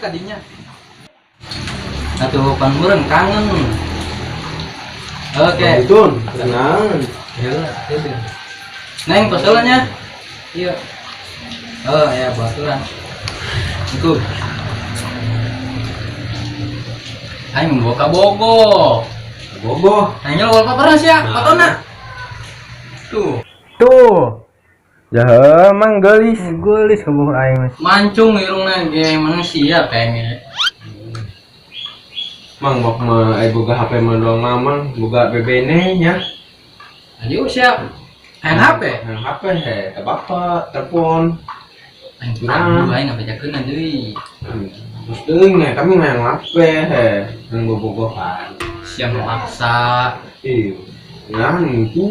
kadinya. Atuh pan meureun kangen. Oke. Itu, tenang. Iya. Neng nya. Iya. Oh ya baturan. Itu. Aing membawa ka Bogo. Bogo. Nanya wallpaper sih ya, fotona. Tuh. Tuh. Ya emang gelis. Gelis kamu aing mas. Mancung irungna ge manusia pengen. Mang bok mah boga HP mah doang mamang, boga BB-ne nya. Ayo siap. Main HP. Main HP he, ke bapak telepon. Aing kurang aing ngabejakeun deui. Terus deui nya kami main HP he, yang bobogohan. Siap maksa. Iya. Nah, itu.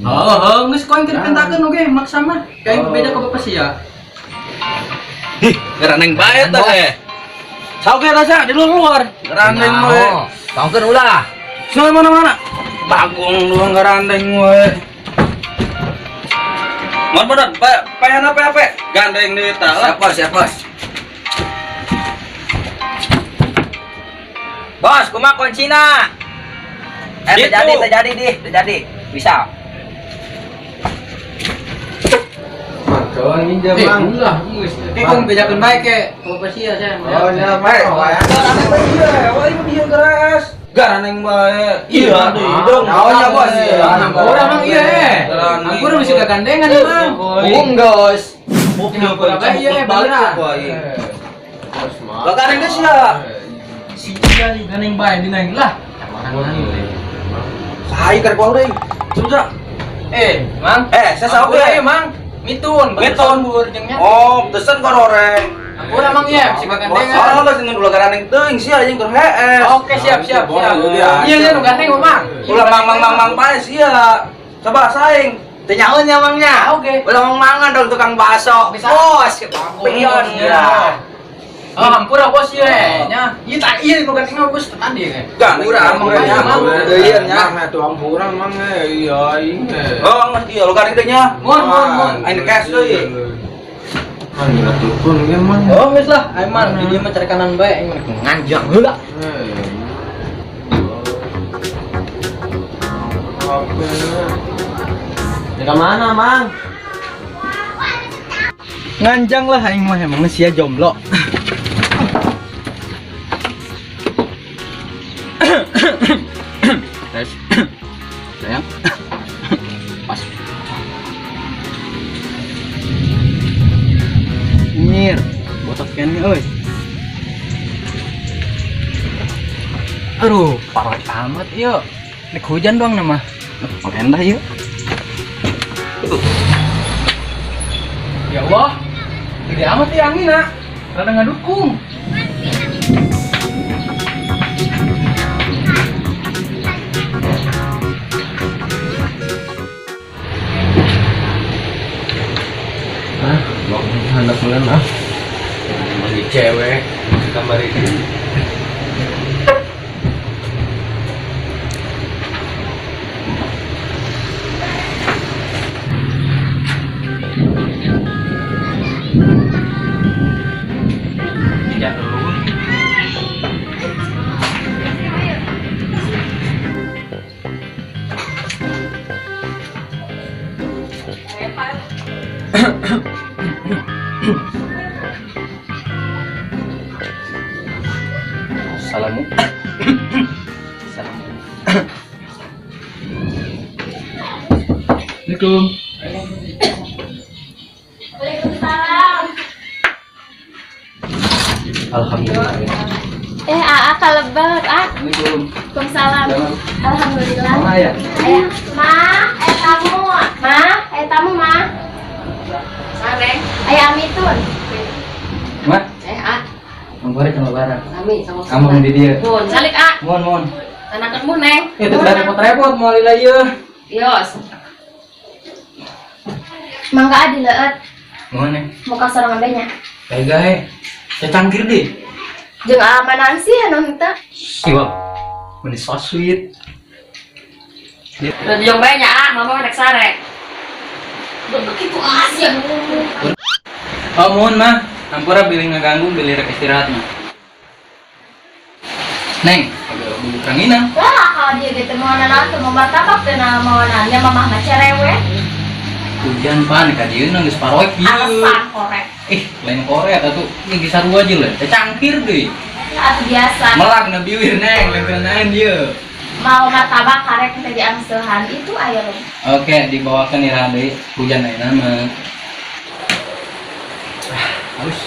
Oh, oh, geus ku aing keur dipentakeun oge maksa mah. Kayak beda ke bapak sia. Ih, garandeng bae teh. Sauge rasa di luar. Garandeng we. Tongkeun ulah. Soe mana-mana. Bagong doang garandeng we. Mon bodot, payan apa apa? Gandeng di ta lah. Siap bos, siap bos. Bos, kumaha kuncina? Gitu. Terjadi, terjadi dih, terjadi. Bisa. Mang, kawan ini Eh, mang. ulah geus. Kayak ku bejakeun bae ke bapak sia saya. Oh, nya bae. Garandeng bae ieu, wah ieu dia geres. Garandeng bae. Iya, di hidung. Naon ya, Bos? Hampura mang iya eh. Hampura bisa kegandengan mang. Hukum, guys. Hampura bae iya beneran. Lah garandeng geus ya. Si iya gandeng bae dinaing lah. Orang Saha ieu karek deui. Sudah. Eh, Mang. Eh, saya sauge. Hampura ieu, Mang. Mitun, Mitun. bur jeung nya. Oh, desen goreng. Hampura mang iya bisa kegandengan. Oh, geus dengan ulah garandeng teuing sia anjing keur hees. Oke, siap siap siap. Iya. Iya, iya nu gandeng mang. Ulah mang mang mang mang bae sia. Coba saing. Teu nyaeun nya mang nya. Oke. Ulah mang mangan dong tukang bakso. Bisa. Bos, pion Ya. Oh, hampura bos ye nya. Ieu tak ieu nu gandeng mah bos tadi ge. Gandeng Hampura, hampura mang. Iya nya. Mang, tuh hampura mang iya aing. Oh, ngerti ya lu gandeng teh nya. Mon mon mon. Aing cash deui. Mang gila telepon ge mang. Oh, geus lah, aing mah di dieu mah cari kanan bae aing mah nganjang heula. Ya ke mana, Mang? Nganjang lah aing mah emang sia jomblo. Tes. Sayang. Pas. Nyir, botak kene euy. Aduh, parah amat ieu. Nek hujan doang nama. Aduh, ieu. Ya Allah, gede amat ya angin nak. Rada ngadukung. Ah, mau hendak bulan ah. Bagi cewek gambar ini. Salamu. Salamu. Assalamualaikum. Waalaikumsalam. Alhamdulillah. AA kalebet, ah. Assalamualaikum. Waalaikumsalam. Alhamdulillah. Mama ya? Aya, Ma, aya tamu. Ma, aya tamu, Ma. Sare. Aya Amitun. Ma, Eh, ah, mangkore sama barang. sami sama Among di dia. Mun, salik ah. Mohon, mohon. Tanakan mun, Neng. Itu udah repot-repot mau lila ieu. Yos. Mangga ah dileueut. Mohon neng. Muka sorangan bae nya. Bae gae. Cangkir deh. Jeung amanan sih anu henteu. Siwa. Meni so sweet. Udah jong bae nya, ah, mama rek sare. Begitu aja. Oh, mohon mah. Ampura bilih ngaganggu, bilih rek istirahat mah. Neng, agak bulu kanginan. Lah, kalau dia gitu mau nana tuh mau martabak tuh nah mau nanya mamah mah cerewet. Hujan pan ka dieu geus paroek ieu. Alasan korek. Ih, lain korek atuh. Ini geus sarua aja lah. Teh cangkir deui. Atau biasa. Melak na biwir neng, lain naon ieu. Mau martabak karek teh diangsehan itu aya loh. Oke, dibawakan iraha deui hujan ayeuna mah. Ah, halus.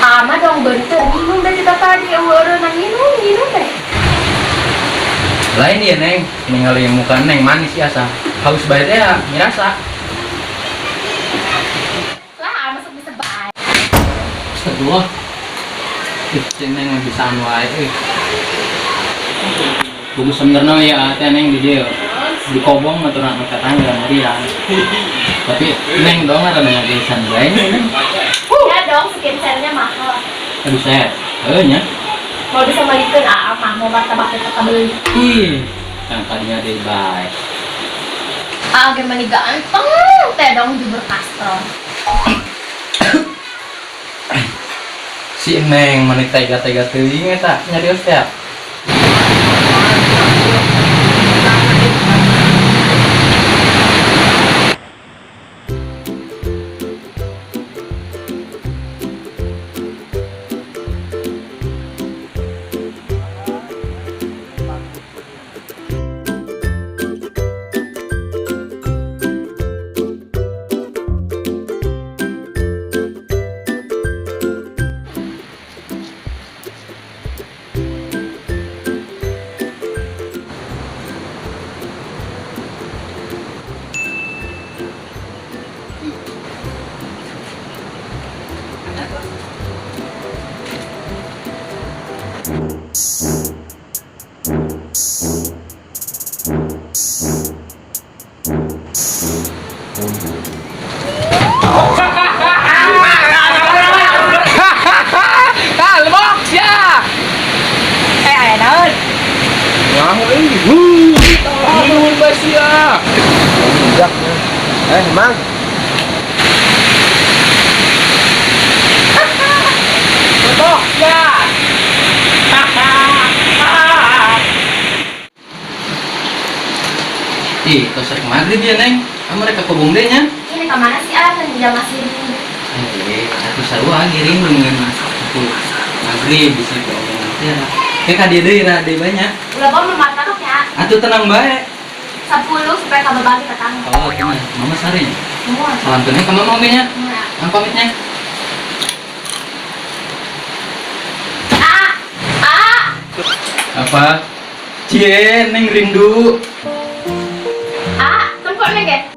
Ama dong bentuk minum dari tadi eueuh nang minum teh. Lain ya neng, ningali muka neng manis ya asa. Haus bae teh ya, mirasa. Lah, ama sok bisa bae. Astagfirullah. Ih, si neng mah bisaan wae euy. Bagus sebenarnya ya teh neng di dieu. Di kobong mah turun ka tangga meriang. Tapi neng dong ada ngageusan bae neng. Ya dong, skincare-nya mahal. Aduh saya, heuh nya. Mau bisa malikeun aa mah mau martabak teh tetep beli. Ih, yang tadinya deh bae. Aa ge mani ganteng teh dong jubur kastro. Si neng mani tega-tega teuing eta nyarios teh. Mang. Betok ya. Ih, tos rek maghrib ya, Neng. Kamu rek ka kobong deui nya? Ini ke mana sih ah kan jam masih rindu. Atuh sarua giring dengan aku maghrib bisa diomongan teh. Kayak ka dieu deui ra deui banyak. Ulah bawa martabak ya. Atuh tenang bae. 10 supaya kamu balik ke tangga. Oh, tenang. Mama sare nya. Semua. Salam kenal ke mama oge nya. Semua. Ang pamitnya. Ah, ah. Apa? Cie, Neng rindu. Ah, tempat neng ge.